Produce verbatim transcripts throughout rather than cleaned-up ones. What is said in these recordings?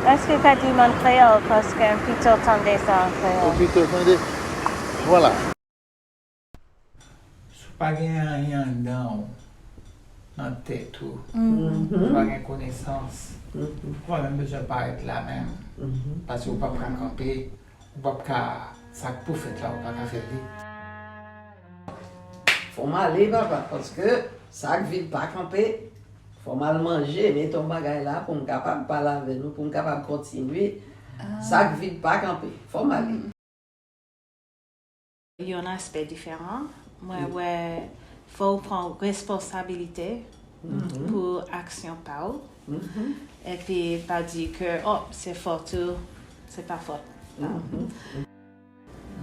Èske w ka di m an kreyòl? Paske m pito tande sa an kreyòl. Ou pito tande? Vwala. Si w pa gen anyen anndan w, nan tèt ou, ou pa gen konesans, ou pa menm bezwen parèt la menm. Paske ou p ap ka kanpe, ou p ap ka, sa k pou fèt la, ou pa ka fè li. Fò m ale, papa, paske sa k vin pa kanpe. Fò m al manje, mete yon bagay la pou m kapab pale avè nou, pou m kapab kontinye. Sa k vin pa kanpe. Fò m ale. Yon aspè diferan. Mwen wè fò w pran responsabilite pou aksyon pa w. Epi pa di ke oh, se fòt ou, se pa fòt pa m.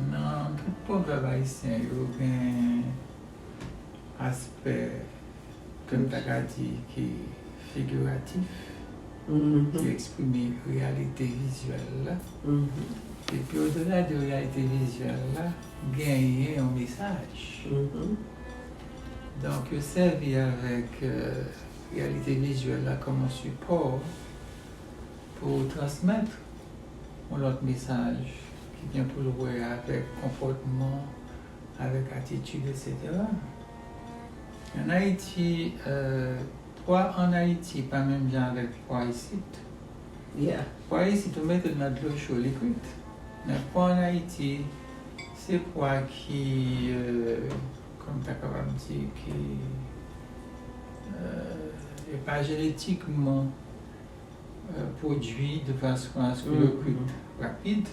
Nan tout pwovèb ayisyen yo gen aspè ke m ta ka di ki figiratif, ki eksprime reyalite vizyèl la. Epi odela de reyalite vizyèl la, genyen yon mesaj. Donk yo sèvi avèk reyalite vizyèl la kòm yon sipò pou transmèt yon lòt mesaj ki gen pou l wè avèk konpòtman, avèk atitid, etsetera. Ann Ayiti, pwa ann Ayiti pa menm jan avèk pwa isit. Pwa isit, ou mete l nan dlo cho, li kwit. Men pwa ann Ayiti, se pwa ki, kòm m ta kapab di, ki e pa jenetikman pwodui de fason aske yo kwit rapid.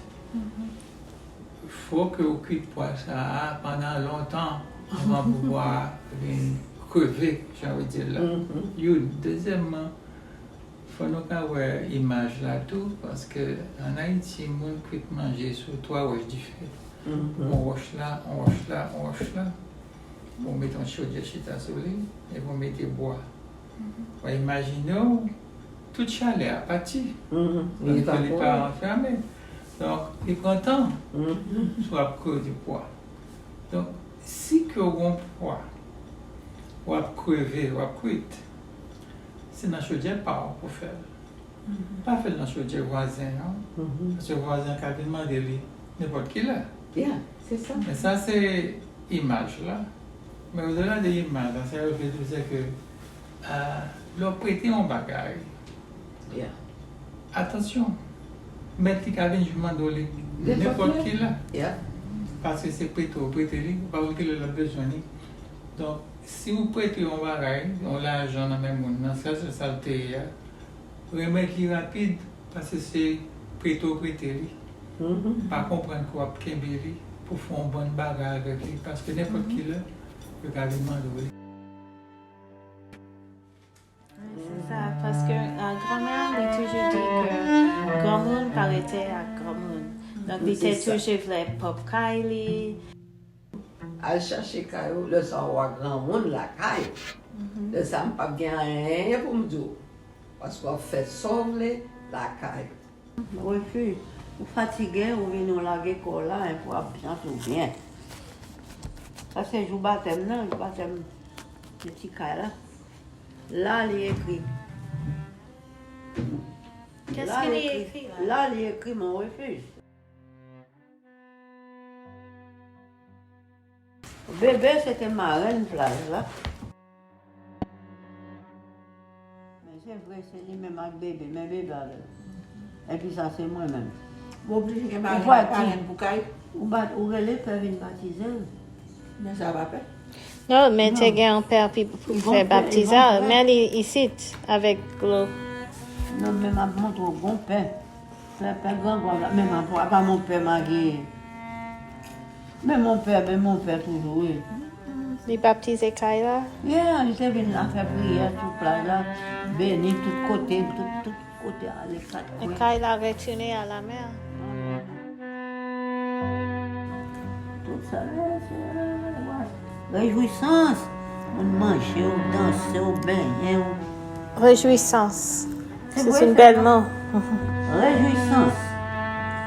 Fò ke w kwit pwa sa a pandan lontan anvan pou pwa a vin kreve, jan yo di l la. Youn. Dezyèmman, fò nou ka wè imaj la tou, paske ann Ayiti, moun kwit manje sou twa wòch dife. Yon wòch la, yon wòch la, yon wòch la. Ou mete yon chodyè chita sou li, epi ou mete bwa. Ou imajine w, tout chalè a pati. Paske li pa anfème. Donk, li pran tan si w ap kreve pwa. Donk, si ke w gon pwa, w ap kreve, w ap kwit, se nan chodyè pa w pou fè l. Pa fè l nan chodyè vwazen an, paske vwazen an ka vin mande li nenpòt kilè. Men sa se imaj la. Men odela de imaj la, sa yo vle di w se ke lè w prete yon bagay, atansyon, mèt li ka vin mande w li nenpòt kilè. Paske se prete w prete li, ou pa konn kilè l ap bezwen li. Donk, si w prete yon bagay, yon lajan nan men moun nan, sèlsèl sa l te ye a, remèt li rapid, paske se prete w prete li. Pa konprann ke w ap kenbe li pou fè yon bann bagay avèk li, paske nenpòt kilè, yo ka vin mande w li. Se sa, paske granmè an li toujou di ke granmoun pa rete ak granmoun. Donk li te toujou vle pwòp kay li. Al chache kay ou, lè sa w a granmoun lakay ou. Lè sa m p ap gen anyen pou m di w. Paske w ap fè sa w vle lakay ou. Refi, ou fatige, ou vini w lage kò w la, epi w ap byen tou byen. Sa se jou batèm nan, jou batèm de ti kay la. La li ekri. Kès ki li ekri la? La li ekri mon refuge. Bebe se te marenn plaj la. Men se vre, se li menm ak bebe, men bebe avè l. Epi sa se mwen menm. Ou oblije gen marenn ak parenn pou kay. Ou bat, ou rele pè vin batize l. Men sa pa pè. Non, men te gen yon pè pou fè baptize, men li isit avèk dlo. Non, men m ap montre w gon pè. Pè, pè grangwav la, men m ap, apa mon pè mage. Men mon pè, men mon pè toujou, wi. Li baptize kay la? Yeah, li te vin la fè priyè sou plaj la, beni tout kote, tout, tout kote ale kat kwen. E kay la retounen a la mè. Tout sa, rejwisans. Moun manje w, danse w, benyen w. Rejwisans. Se vre, se bèl mo. Rejwisans.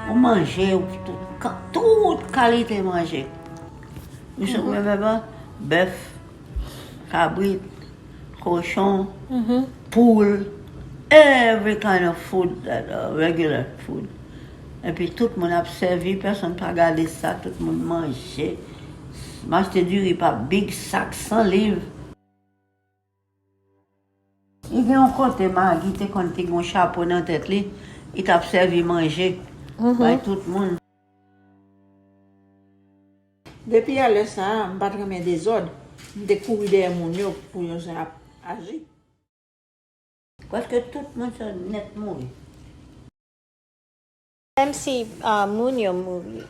Ou manje, ou tout, tout kalite manje. Ou se mwen menm, bèf, kabrit, kochon, poul, Every kind of food, that, uh, regular food. Epi tout moun ap sèvi, pèsonn pa gade sa, tout moun manje. M achte diri pa big sak, san liv. Li gen yon kote Magi te konn te gen yon chapo nan tèt li, li t ap sèvi manje bay tout moun. Depi a lè sa a, m pa t renmen dezòd. M te kouri dèyè moun yo pou yo jan ap aji. Prèske tout moun sa nèt mouri. Menm si, ah, moun yo mouri,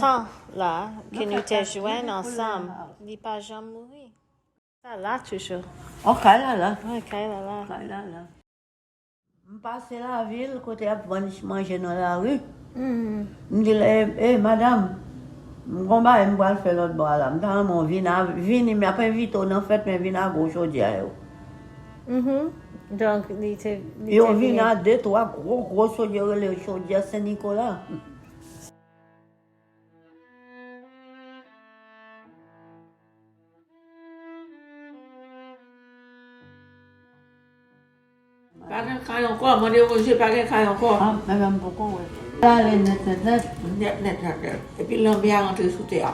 tan la ke nou te jwenn ansanm, li pa janm mouri. Sa la toujou. Oh, kay la la. Wi, kay la la. Kay la la. M pase lavil kote y ap vann manje nan lari. M di l, e, e, madanm, m gon bagay m pral fè lòt bò a la. M ta renmen w vin a, vini, m ap envite w nan fèt, men vin a gwo chodyè yo. Donk, li te, li te vini. Yo vin a de, twa gwo, gwo chodyè, yo rele chodyè Sen Nikola. Pa gen kay ankò, mande Roje, pa gen kay ankò. Ah, men m poko wè. L ale nèt, nèt, nèt. Nèt, nèt, nèt, nèt. Epi lanmè a rantre sou tè a.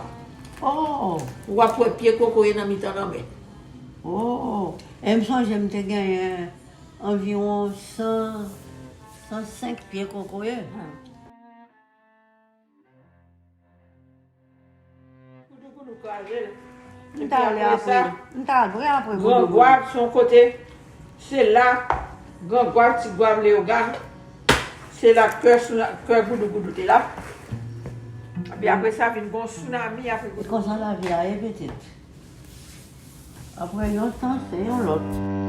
Oh! W ap wè pye kokoye nan mitan lanmè. Oh! E m sonje m te genyen anviwon san, san senk pye kokoye. Goudougou nou kraze l. M ta ale apre. M ta al vre apre Goudougou. Gran Gwav se yon kote, se la Gran Gwav, Ti Gwav, Leyogàn, se la kè, kè Goudougoudou te la. Epi apre sa vin gon sounami apre Goudougou. E konsa lavi a ye pitit. Apre yon tan, se yon lòt.